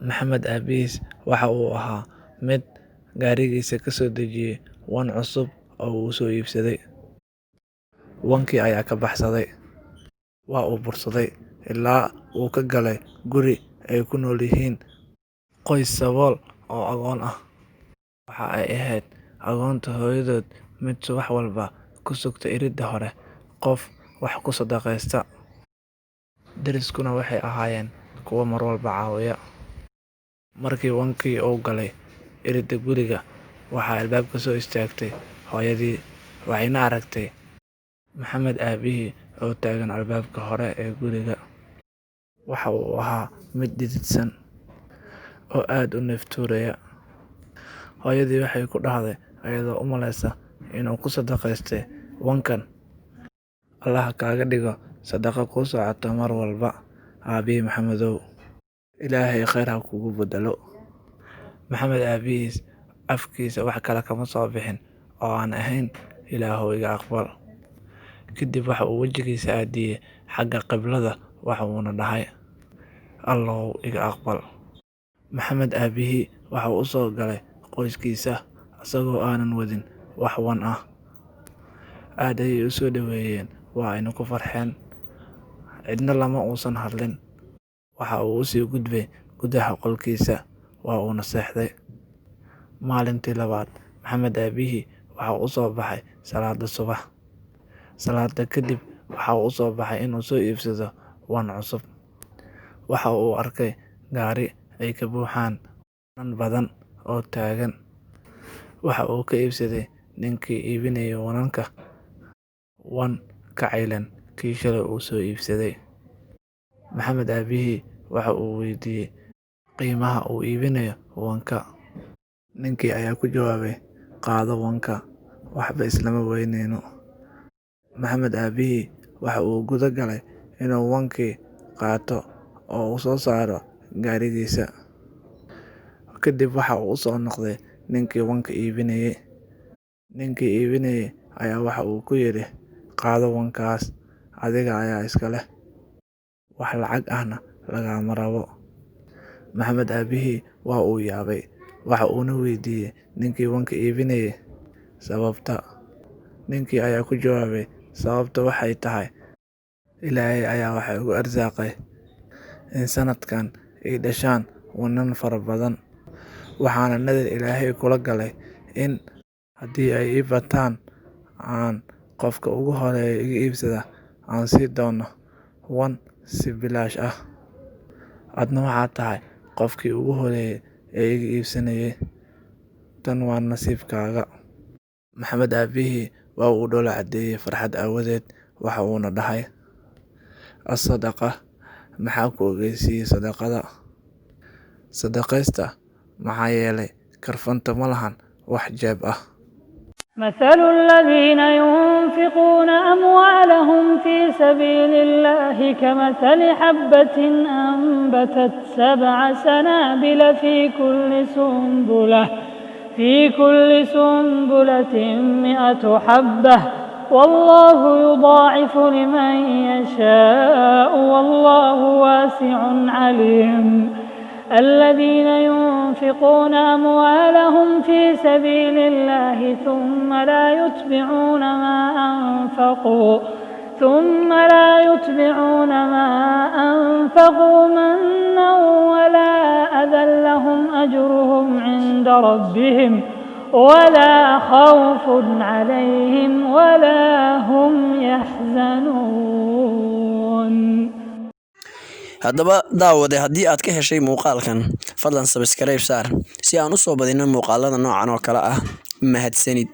Maxamed aabihiis waxa uu ahaa mid gaarigiisa ka soo dejiyay wan cusub oo uu soo iibsaday. Wankii ayaa ka baxsaday. Waa uu bursaday ilaa uu ka galay guri ay ku nool yihiin qoys sabool oo agoon ah. Waxa ay ahayd agoonta hooyadood mid subax walba ku sugta iridda hore qof wax ku sadaqaysta. Deriskuna waxay ahaayeen kuwo mar walba caawiya. Markii wankii uu galay iridda guriga, waxaa albaabka soo istaagtay hooyadii, waxayna aragtay Maxamed aabihii oo taagan albaabka hore ee guriga. Waxa uu ahaa mid dhididsan oo aad u neeftuuraya. Hooyadii waxay ku dhahday ayadoo u malaysa inuu ku sadaqaystay wankan, "Allah kaaga dhigo sadaqa kuu socota mar walba, aabihii Maxamedow. Ilaahay khayr ha kugu beddelo." Maxamed aabihiis afkiisa wax kale kama soo bixin oo aan ahayn, "Ilaahow iga aqbal." Kadib waxa uu wejigiisa aadiyay xagga qiblada, waxa uuna dhahay, "Allow iga aqbal." Maxamed aabihii waxa uu u soo galay qoyskiisa isagoo aanan wadin wax wan ah. Aad ayay u soo dhoweeyeen, waa ayna ku farxeen. Cidna lama uusan hadlin. Waxa uu u sii gudbay gudaha qolkiisa, waa uuna seexday. Maalintii labaad, Maxamed aabihii waxa uu u soo baxay salaada subax. Salaada kadib waxa uu u soo baxay inuu soo iibsado wan cusub. Waxa uu arkay gaari ay ka buuxaan wanan badan oo taagan. Waxa uu ka iibsaday ninkii iibinayay wananka wan ka caylan kii shalay uu soo iibsaday. Maxamed aabihii waxa uu weydiiyay qiimaha uu iibinayo wanka. Ninkii ayaa ku jawaabay, "Qaado wanka, waxba islama weyneyno." Maxamed aabihii waxa uu guda galay inuu wankii qaato oo uu soo saaro gaarigiisa. Kadib waxa uu u soo noqday ninkii wanka iibinayay. Ninkii iibinayay ayaa waxa uu ku yidhi, "Qaado wankaas, adiga ayaa iska leh, wax lacag ahna lagama rabo." Maxamed aabihii waa uu yaabay, waxa uuna weydiiyay ninkii wanka iibinayay sababta. Ninkii ayaa ku jawaabay, "Sababta waxay tahay Ilaahay ayaa waxa igu arsaaqay in sanadkan ay dhashaan wanan fara badan. Waxaana nadar Ilaahay kula galay in haddii ay ii bataan aan qofka ugu horeeya iga iibsada aan sii doono wan si bilaash ah. Adna waxaad tahay qofkii ugu horeeyay ee iga iibsanayay. Tan waa nasiibkaaga." Maxamed aabihii waa uu dhoola caddeeyay farxad aawadeed, waxa uuna dhahay, "As-sadaqa, maxaa ku ogeysiiyey sadaqada? Sadaqaysta, maxaa yeelay karfanta ma lahan wax jeeb ah." مثل الذين ينفقون أموالهم في سبيل الله كمثل حبة أنبتت 7 سنابل في كل سنبلة 100 حبة، والله يضاعف لمن يشاء، والله واسع عليم. الذين ينفقون أموالهم في سبيل الله ثم لا يتبعون ما أنفقوا منا ولا أذى، لهم أجرهم عند ربهم ولا خوف عليهم ولا هم يحزنون. Haddaba daawade, haddii aad ka heshay muuqaalkan, fadlan subscribe saar si aan u soo badino muuqaalada noocan oo kale ah. Mahadsanid.